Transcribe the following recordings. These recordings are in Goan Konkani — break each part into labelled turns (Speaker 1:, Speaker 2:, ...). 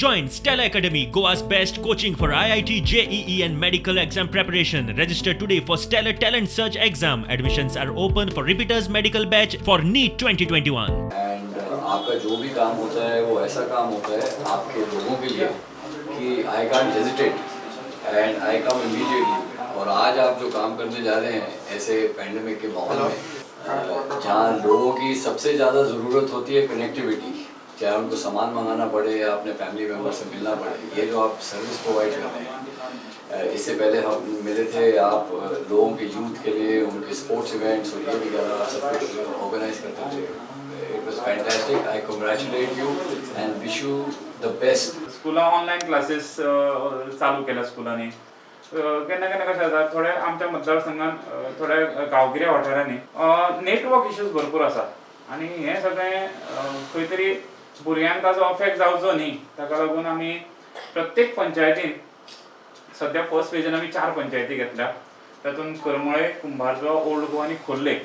Speaker 1: Join Stellar Academy, Goa's best coaching for IIT, JEE, and medical exam preparation. Register today for Stellar Talent Search exam. Admissions are open for repeaters medical batch for NEET 2021.
Speaker 2: And आपका जो भी काम होता है, वो ऐसा काम होता है आपके लोगों के लिए कि I can't hesitate and I come immediately. और आज आप जो काम करने जा रहे हैं, ऐसे पैंडमिक के माहौल में जहाँ लोगों की सबसे ज़्यादा ज़रूरत होती है कनेक्टिविटी, चाहे उनको सामान मंगाना पड़े या अपने फैमिली मेम्बर से मिलना पड़े, ये जो आप सर्विस प्रोवाइड कर रहे हैं, इससे पहले हम मिले थे, आप लोगों के यूथ के लिए उनके स्पोर्ट्स इवेंट्स और ये वगैरह सब कुछ ऑर्गेनाइज करते थे. It was fantastic. I congratulate you and wish you the best.
Speaker 3: स्कुलां ऑनलायन क्लासीस चालू केल्या स्कुलांनी. केन्ना केन्ना कशें जाता, थोड्या आमच्या मतदारसंघात थोड्या गांवगिऱ्या वाठारांनी नेटवर्क इश्यूज भरपूर आसात आनी हें सगळें खंय तरी भुरग्यांक ताजो अफेक्ट जावचो न्ही, ताका लागून आमी प्रत्येक पंचायतीन, सद्या फर्स्ट फेजीन आमी चार पंचायती घेतल्या, तातूंत करमळे, कुंभारजुवा, ओल्ड गोवा आनी खोर्ले.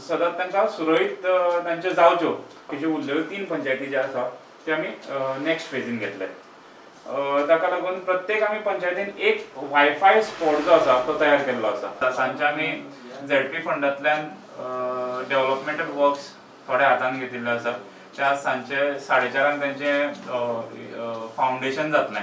Speaker 3: सदांच तांकां सुरळीत तांच्यो जावच्यो, बाकीच्यो उरलेल्यो तीन पंचायती ज्यो आसा त्यो आमी नेक्स्ट फेजीन घेतले. ताका लागून प्रत्येक आमी पंचायतीन एक वायफाय स्पॉट जो आसा तो तयार केल्लो आसा. सांजचे आमी झेडपी फंडांतल्यान डेव्हलपमेंटल वर्क्स थोडे हातान घेतिल्ले आसा. त्या सांजचे 4:30 तांचे फावंडेशन जातलें.